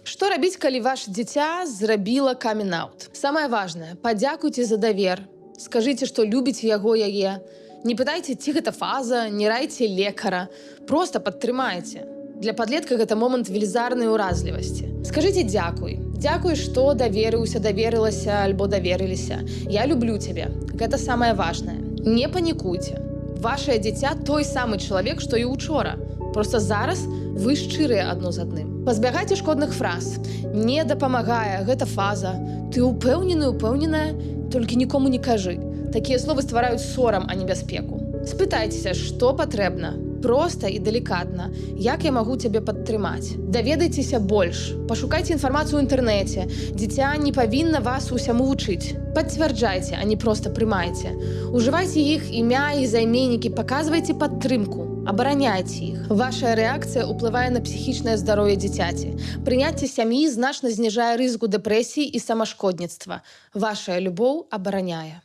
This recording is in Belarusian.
Што рабіць, калі ваше дзіця зрабіла камін-аут? Самае важнае: падзякуйце за давер. Скажыце, што любіце яго, яе. Не пытайце, ці гэта фаза, не райце лекара, просто падтрымайце. Для падлетка гэта момант велізарнай уразлівасці. Скажыце дзякуй. Дзякуй, што даверыўся, даверылася альбо даверыліся. Я люблю цябе. Гэта самае важнае. Не панікуйце. Вашае дзіця той самы чалавек, што і учора. Просто зараз вы шчырыя адно з адным. Пазбягайце шкодных фраз. Не дапамагае, гэта фаза. Ты ўпэўнены, упэўненая, толькі нікому не кажы. Такія словы ствараюць сорам, а не бяспеку. Спытайцеся, што патрэбна. Проста і далікатна. Як я магу цябе падтрымаць? Даведайцеся больш. Пашукайце інфармацыю ў інтэрнэце. Дзіця не павінна вас усяму вучыць. Пацвярджайце, а не проста прымайце. Ужывайце іх імя і займеннікі, паказвайце падтрымку. Абараняйце іх. Ваша рэакцыя ўплывае на псіхічнае здароўе дзіцяці. Прыняцце сям'і значна зніжае рызыку дэпрэсіі і самашкодніцтва. Вашая любоў абараняе.